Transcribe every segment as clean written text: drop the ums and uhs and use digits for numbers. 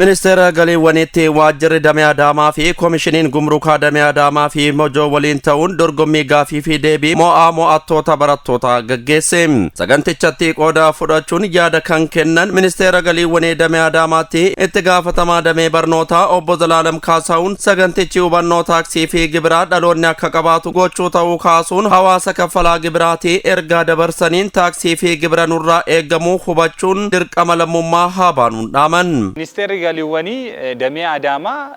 Ministeera Galiiwwaniitti waajjirri damee Adaamaa fi Koomishiniin Gumrukaa damee Adaamaa fi Mojoo waliin ta'uun dorgommii gaafii fi deebii mo'aa mo'attoota barattootaa gaggeesse. Sagantichatti qooda fudhachuun yaada kan kennan Ministeera Galiiwwanii damee Adaamaatti itti gaafatamaa damee barnootaa obbo Zalaalam Kaasahuun, sagantichi hubannoo taaksii fi gibiraa dhaloonni akka qabaatu gochuu ta'uu kaasuun, hawaasa kaffalaa gibiraatii ergaa dabarsaniin taaksii fi gibira nurraa eegamuu hubachuun dirqama lammummaa haa baanuun dhaaman. Ministeerri Galiiwwanii damee Adaamaa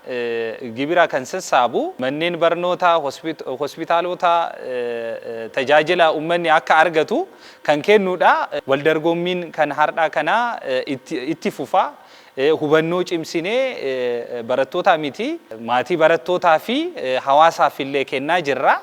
gibira kan sassaabu manneen barnootaa, hospitaalota, tajaajila uummanni akka argatu kan kennudha. Waldorgommiin kan har'aa kanaa itti fufa. Hubannoo cimsinee barattoota miti, maatii barattootaa fi hawaasaaf illee kennaa jirra.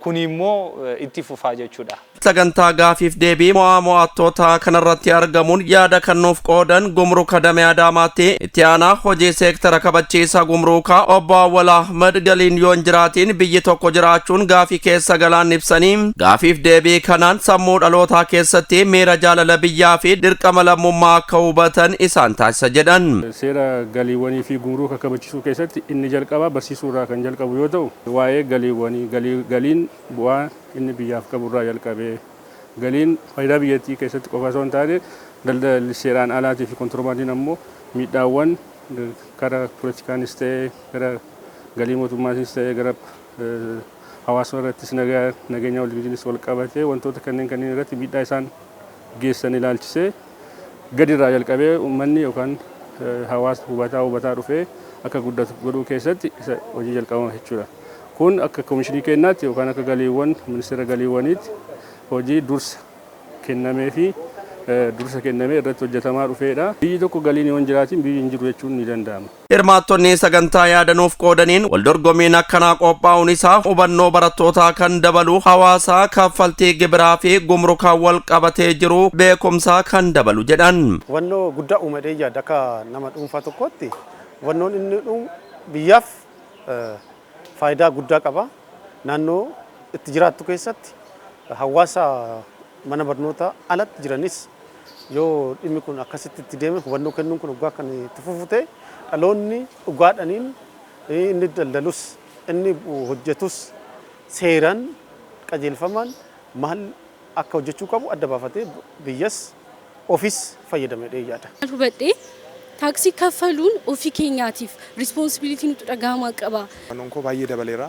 Kun immoo itti fufaa jechuudha. Sagantaa gaafiif deebii mo'aa mo'attoota kanarratti argamuun yaada kan nuuf qoodan Gumruka damee Adaamaatti itti aanaa hojii seektara kabachiisaa gumrukaa obbo Awwal Ahmad, galiin yoo hin jiraatiin biyyi tokko jiraachuun gaafii keessa galaan ibsanii, gaafiif deebii kanaan sammuu dhalootaa keessatti miira jaalala biyyaa fi dirqama lammummaa akka hubatan isaan taasisa jedhan. Seera galiiwwanii fi gumruka kabachiisuu keessatti inni jalqabaa barsiisuu irraa kan jalqabu yoo ta'u, waa'ee galiiwwanii, galiin bu'aa inni biyyaaf qabu irraa jalqabee, galiin faayidaa biyyattii keessatti qofa osoo hin taane, daldalli seeraan alaatii fi kontiroobaandiin ammoo miidhaawwan gara politikaanis ta'ee, gara galii mootummaatis ta'ee, gara hawaasa irrattis, nageenya waliinis wal qabatee, wantoota kanneen irratti miidhaa isaan geessan ilaalchisee gadi irraa jalqabee uummanni yookaan hawaasni hubataa hubataa dhufee akka guddatu godhuu keessatti isa hojii jalqabama jechuudha. Kun akka komishinii kennaatti yookaan akka galiiwwan ministeera galiiwwaniitti hojii dursa kennamee fi dursa kennamee irratti hojjetamaa dhufeedha. Biyyi tokko galiin yoo hin jiraatin biyyi hin jiru jechuun ni danda'ama. Hirmaattonni sagantaa yaadanuuf qoodaniin, waldorgommiin akkanaa qophaa'uun isaa hubannoo barattootaa kan dabalu, hawaasaa kaffaltii gibiraa fi gumrukaan wal qabatee jiru beekumsaa kan dabalu jedhan. Hubannoo guddaa uumadee yaada. Akka nama dhuunfaa tokkootti hubannoon inni uumu biyyaaf faayidaa guddaa qaba. Naannoo itti jiraattu keessatti hawaasa mana barnootaa alatti jiranis yoo dhimmi kun akkasitti itti deeme, hubannoo kennuun kun waggaa kan itti fufu ta'e, dhaloonni dhugaadhaniin inni daldalus inni hojjetus seeraan qajeelfamaan maal akka hojjechuu qabu adda baafatee biyyas ofis fayyadamee yaada. Hubadhee, taaksii kaffaluun ofii keenyaatiif responsibility nutti dhagahamaa qaba. Hubannoon koo baay'ee dabaleera.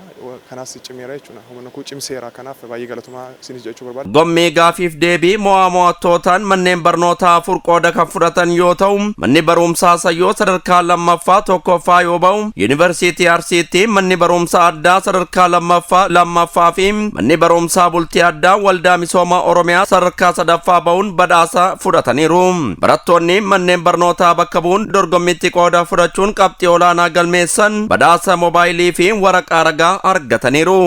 Kanaas cimeera jechuudha. Hubannoo koo cimseera. Kanaaf baay'ee galatomaa isinis jechuu barbaada. Gommii gaafiif deebii mo'aa mo'attootaan manneen barnootaa afur qooda kan fudhatan yoo ta'u, manni barumsaa Sayyoo sadarkaa lammaffaa tokkoffaa yoo ba'u, Yuunivarsiitii Arsiitti manni barumsaa addaa sadarkaa lammaffaa lammaffaa fi manni barumsaa bultii addaa Waldaa Misooma Oromiyaa sadarkaa sadaffaa ba'uun badhaasa fudhataniiru. Barattoonni manneen barnootaa bakka bu'uun dorgommitti qooda fudhachuun qabxii olaanaa galmeessan badhaasa moobaayilii fi waraqaa ragaa argataniiru.